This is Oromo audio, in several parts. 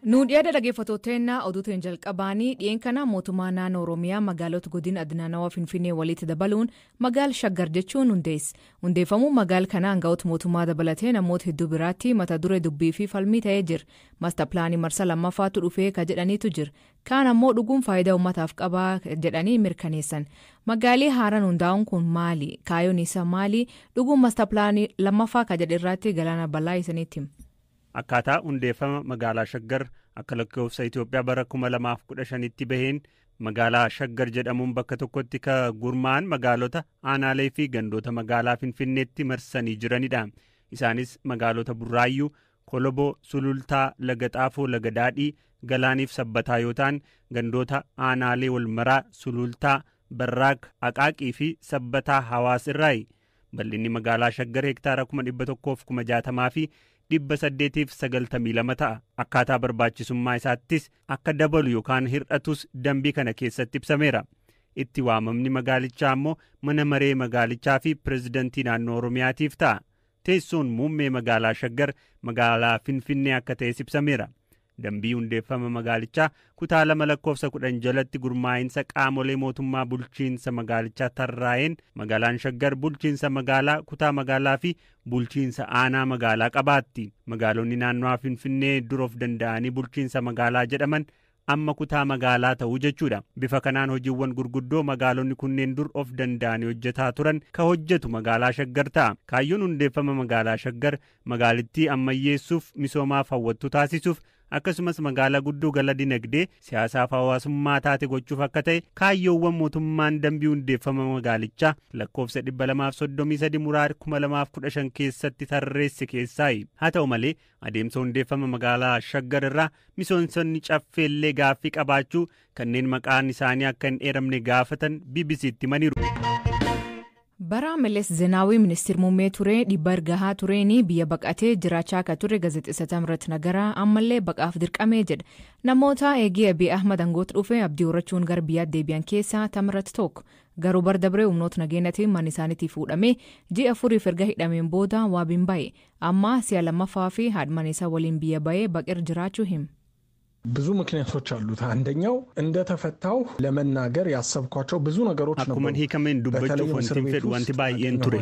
Nuun dhiyaada dhaggeeffattooteenna oduutiin jalqabaanii dhiyeen kana mootummaa naannoo Oromiyaa magaalota godina Adinaanawaa Finfinnee walitti dabaluun magaala Shaggar jechuun hundeesse. Hundeeffamuu magaala kana aangawoota mootummaa dabalatee namoota hedduu biraatti mata duree dubbii fi falmii ta'ee jira. Maastar pilaanii marsaa lammaffaatu dhufee ka jedhaniitu jira. Kaan ammoo dhuguun faayidaa uummataaf qabaa jedhanii mirkaneessan. Magaalii haaraan hundaa'uun kun maali? Kaayyoon isaa maali? Dhuguun maastar pilaanii lammaffaa ka jedhe irratti galaana bal'aa isinitti hima. Akkaataa hundeeffama magaalaa Shaggar akka lakkoofsa Itoophiyaa bara 2015tti baheen magaalaa Shaggar jedhamuun bakka tokkotti ka gurmaa'an magaalota aanaalee fi gandoota magaalaa Finfinneetti marsanii jiranidha. Isaanis magaalota Burraayyuu, Koloboo, Sulultaa, Laga Xaafoo, Laga Daadhii, Galaaniif Sabbataa yoo ta'an gandoota aanaalee Walmaraa, Sulultaa, Barraaq, Aqaaqii fi Sabbataa Hawaas irraayi. Bal'inni magaalaa Shaggar hektaara 160,892 ta'a. Akkaataa barbaachisummaa isaattis akka dabalu yookaan hir'atus dambii kana keessatti ibsameera. Itti waamamni magaalichaa immoo mana maree magaalichaa fi pirezidantii naannoo Oromiyaatiif ta'a. Teessoon muummee magaalaa Shaggar magaalaa Finfinnee akka ta'es ibsameera. Dambii hundeeffama magaalichaa kutaa 2 lakkoofsa 10 jalatti gurmaa'insa qaamolee mootummaa bulchiinsa magaalichaa tarraa'een magaalaan Shaggar bulchiinsa magaalaa, kutaa magaalaa fi bulchiinsa aanaa magaalaa qabaatti. Magaalonni naannawaa Finfinnee dur of danda'anii bulchiinsa magaalaa jedhaman amma kutaa magaalaa ta'uu jechuudha. Bifa kanaan hojiiwwan gurguddoo magaalonni kunneen dur of danda'anii hojjetaa turan ka hojjetu magaalaa Shaggar ta'a. Kaayyoon hundeeffama magaalaa Shaggar magaalittii ammayyeessuuf, misoomaaf hawwattuu taasisuuf, akkasumas magaalaa guddoo gala dinagdee siyaasaaf hawaasummaa taate gochuuf akka ta'e kaayyoowwan mootummaan dambii hundeeffama magaalichaa lakkoofsa 233 muraa 2015 keessatti tarreesse keessaayi. Haa ta'u malee adeemsa hundeeffama magaalaa Shaggar irraa miseensonni caffeellee gaaffii qabaachuu kanneen maqaan isaanii akka hin eeramne gaafatan BBC'tti himaniiru. Bara Meles Zeenaawii ministeera muummee ture dhibba ergahaa tureen biyya baqatee jiraachaa akka ture gaazexeessa Tamrat Nagaraa ammallee baqaaf dirqamee jedha. Namoota eegee Abiy Ahmad aangootti dhufe abdii horachuun gara biyyaatti deebi'an keessaa Tamrat tokko. Garuu bara dabree humnoota nageenyatiin manni isaaniitti fuudhamee ji'a 4 erga hidhameen booda waabiin ba'e. Amma si'a lammaffaa fi haadha isaa waliin biyya ba'ee baqir jiraachuu hima. ብዙ ምክንያቶች አሉት። አንደኛው እንደተፈታው ለመናገር ያሰብኳቸው ብዙ ነገሮች ነበሩ። Akkuman hiikameen dubbachuuf wanti fedhu wanti baay'een ture.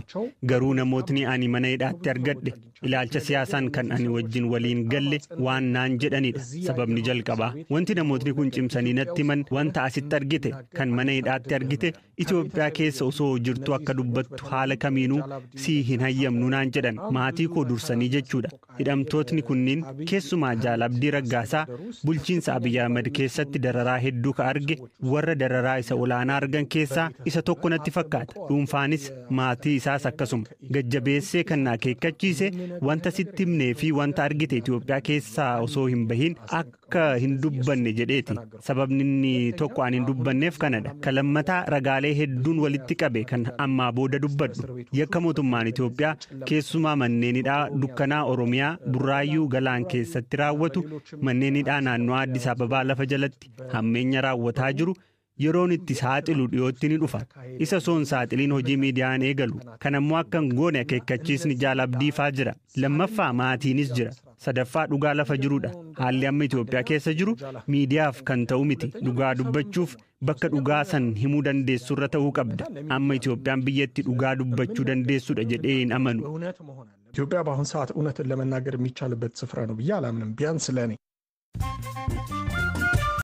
Garuu namootni ani mana hidhaatti argadhe ilaalcha siyaasaan kan ani wajjin waliin galle waan naan jedhanidha. Sababni jalqabaa wanti namootni kun cimsanii natti himan wanta asitti argite kan mana hidhaatti argite Itoophiyaa keessa osoo jirtu akka dubbattu haala kamiinuu sii hin hayyamnu naan jedhan maatii koo dursanii jechuudha. Hidhamtootni kunniin keessumaa Jaal Abdii Raggaasaa bulchiinsa Abiy Ahmed keessatti dararaa hedduu ka arge warra dararaa isa olaanaa argan keessaa isa tokko natti fakkaata. Dhuunfaanis maatii isaas akkasuma. Gajjabeessee kan na akeekkachiise wanta sitti himnee fi wanta argite Itoophiyaa keessaa osoo hin bahin akka hin dubbanne jedheeti. Sababni inni tokko ani hin dubbanneef kanadha. Ka lammataa ragaalee hedduun walitti qabe kan ammaa booda dubbadhu. Yakka mootummaan Itoophiyaa keessumaa manneen hidhaa dukkanaa Oromiyaa Burraayyuu Galaan keessatti raawwatu manneen hidhaa naannoo Addis Ababaa lafa jalatti hammeenya raawwataa jiru yeroon itti saaxilu dhiyootti ni dhufa. Isa soon saaxiliin hojii miidiyaan eegalu. Kan ammoo akka hin goone akeekkachiisni Jaal Abdiifaa jira. Lammaffaa maatiinis jira. Sadaffaa dhugaa lafa jirudha. Haalli amma Itoophiyaa keessa jiru miidiyaaf kan ta'u miti. Dhugaa dubbachuuf bakka dhugaa san himuu dandeessurra ta'uu qabda. Amma Itoophiyaan biyyatti dhugaa dubbachuu dandeessudha jedhee hin amanu. ኢትዮጵያ በአሁን ሰዓት እውነትን ለመናገር የሚቻልበት ስፍራ ነው ብዬ አላምንም፣ ቢያንስ ለእኔ።